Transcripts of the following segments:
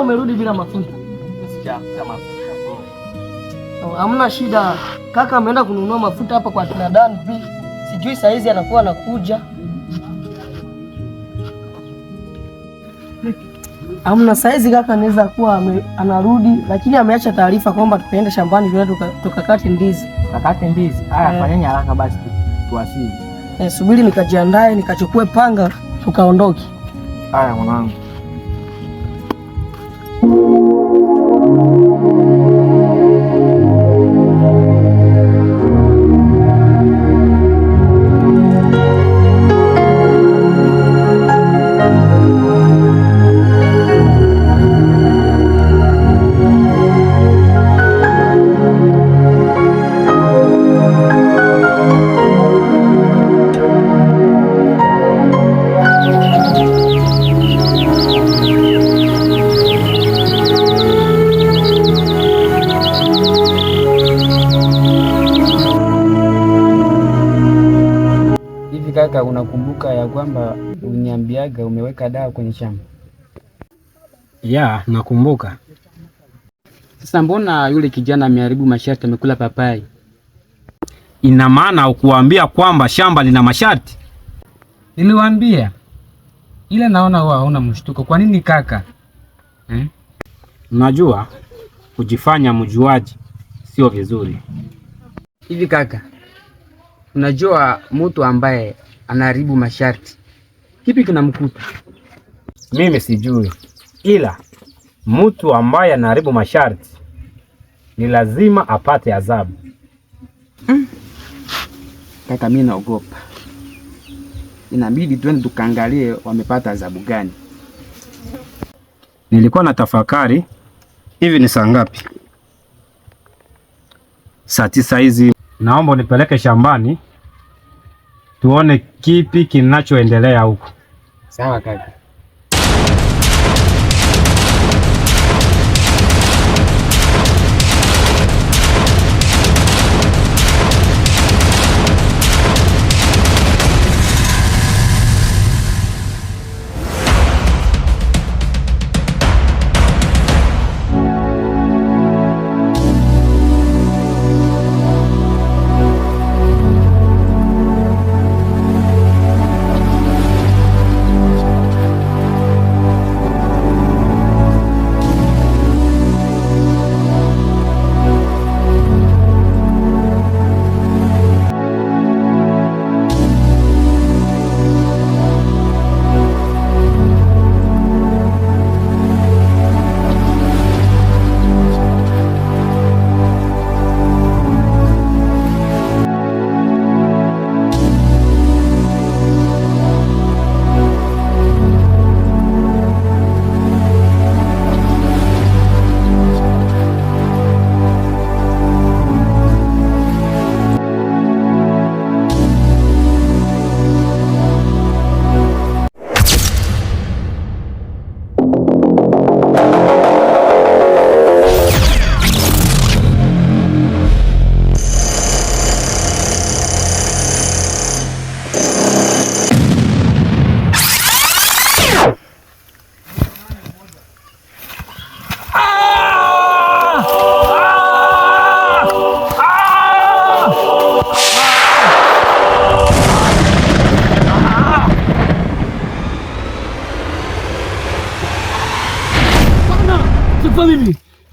umerudi bila mafuta? Sijakuta mafuta bro. Oh, hamna shida. Kaka ameenda kununua mafuta hapa kwa kina Dan B. Sijui saizi anakuwa anakuja. Hamna saizi kaka anaweza kuwa anarudi, lakini ameacha taarifa kwamba tukaenda shambani tuende tukakate ndizi. Kakate ndizi. Haya, fanyeni haraka basi tuwasili. Subiri nikajiandae nikachukue panga tukaondoke. Haya mwanangu. Hivi kaka, unakumbuka ya kwamba uliniambiaga umeweka dawa kwenye shamba? Ya, nakumbuka. Sasa mbona yule kijana ameharibu masharti, amekula papai? Ina maana ukuambia kwamba shamba lina masharti? Niliwaambia, ila naona wao hauna mshtuko. Kwa nini kaka? Unajua, kujifanya mjuaji sio vizuri. Hivi kaka, unajua mtu ambaye anaharibu masharti kipi kinamkuta? Mimi sijui, ila mtu ambaye anaharibu masharti ni lazima apate adhabu. Kaka, mimi naogopa, inabidi twende tukaangalie wamepata adhabu gani. Nilikuwa na tafakari hivi, ni saa ngapi? Saa 9 hizi. Naomba unipeleke shambani tuone kipi kinachoendelea huko. Sawa kaka.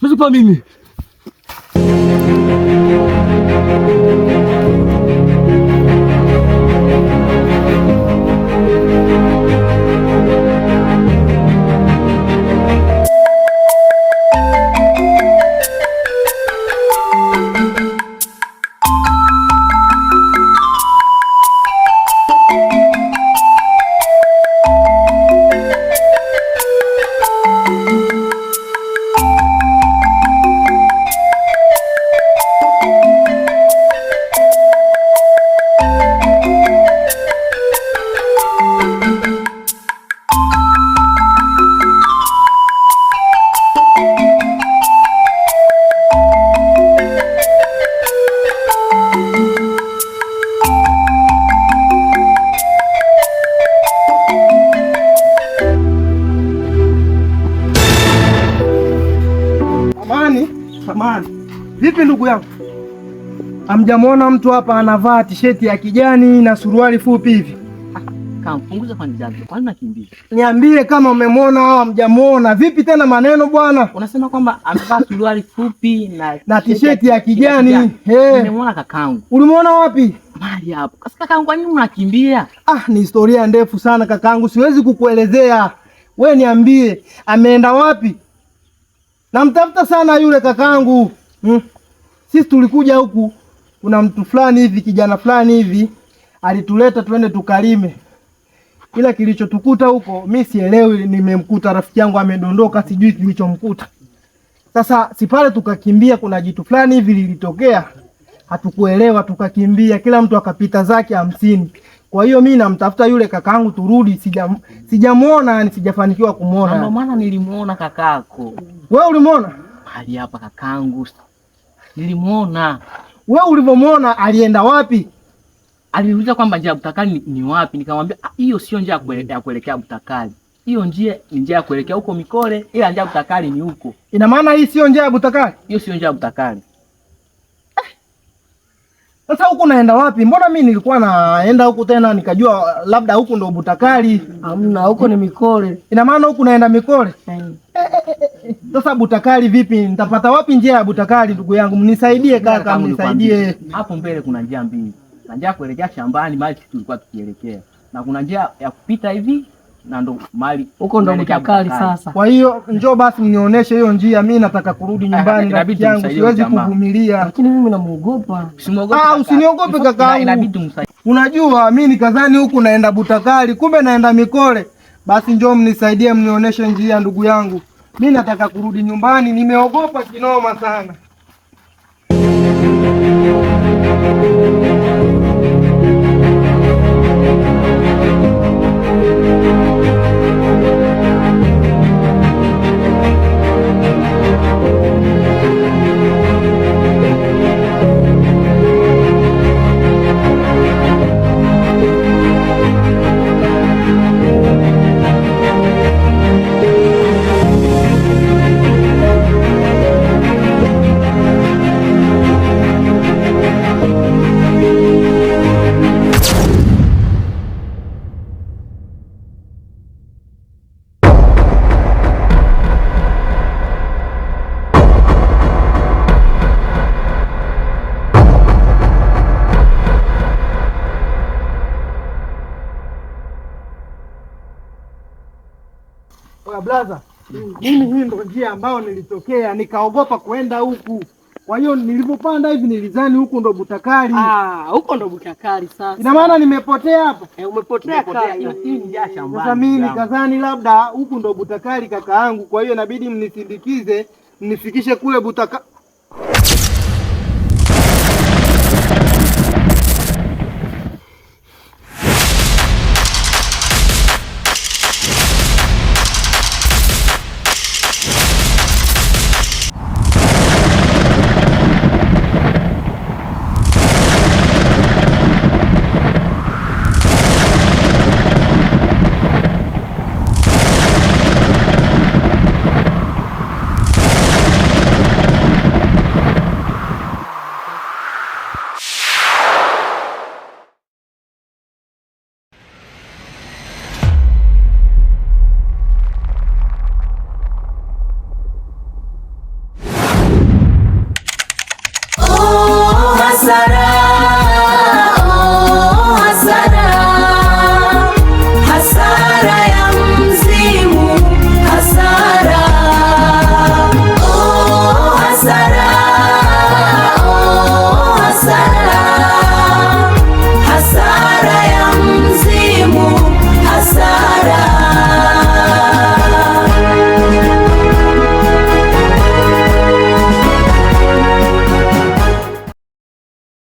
Sikupa mimi. Samahani. Vipi ndugu yangu? Hamjamwona mtu hapa anavaa tisheti ya kijani na suruali fupi hivi? Kampunguza kwa njia. Kwani unakimbia? Niambie kama umemwona au hamjamuona. Vipi tena maneno bwana? Unasema kwamba amevaa suruali fupi na tisheti ya kijani. Hey. Nimemwona kakangu. Ulimuona wapi? Mahali hapo. Sasa kakangu, kwa nini unakimbia? Ah, ni historia ndefu sana kakangu, siwezi kukuelezea. We niambie, ameenda wapi? Namtafuta sana yule kakangu. Sisi tulikuja huku, kuna mtu fulani hivi, kijana fulani hivi alituleta tuende tukalime. Ila kilichotukuta huko mi sielewi, nimemkuta rafiki yangu amedondoka, sijui kilichomkuta. Sasa si pale tukakimbia, kuna jitu fulani hivi lilitokea, hatukuelewa, tukakimbia, kila mtu akapita zake 50. Kwa hiyo mi namtafuta yule kakaangu turudi, sijamuona, yani sijafanikiwa kumuona. Ndio maana nilimuona kakako. Wewe ulimuona? Hali hapa kakangu. Nilimuona. Wewe ulivyomuona alienda wapi? Aliniuliza kwamba njia ya Butakali ni wapi, nikamwambia hiyo sio njia ya kuelekea Butakali. Hiyo njia ni njia ya kuelekea huko Mikole, ila njia ya Butakali ni huko. Ina maana hii sio njia ya Butakali? Hiyo sio njia ya Butakali. Sasa huku naenda wapi? Mbona mimi nilikuwa naenda huku tena nikajua labda huku ndo Butakali. Hamna, huko ni Mikole. Ina maana huku naenda Mikole? Sasa Butakali vipi? Nitapata wapi njia ya Butakali ndugu yangu? Mnisaidie kaka, mnisaidie. Hapo mbele kuna njia mbili. Kuna njia ya kuelekea shambani mahali tulikuwa tukielekea, na kuna njia ya kupita hivi na ndo mahali huko ndo Butakali sasa. Kwa hiyo njoo basi mnionyeshe hiyo njia, mimi nataka kurudi nyumbani rafiki yangu, siwezi kuvumilia. Lakini mimi namuogopa. Ah, usiniogope kakaangu. Inabidi tumsaidie. Unajua mimi nikazani huku naenda Butakali, kumbe naenda Mikole. Basi njoo mnisaidie, mnionyeshe njia ndugu yangu. Mimi nataka kurudi nyumbani, nimeogopa kinoma sana. Blaza, mimi hii ndo njia ambayo nilitokea nikaogopa kuenda huku. Kwa hiyo nilipopanda hivi nilizani huku ndo Butakali. Ah, huko ndo Butakali sasa. Ina maana nimepotea hapa? Umepotea kaka. Hii njia shambani. Sasa mimi nikazani labda huku ndo Butakali kakaangu, kwa hiyo inabidi mnisindikize mnifikishe kule Butakali.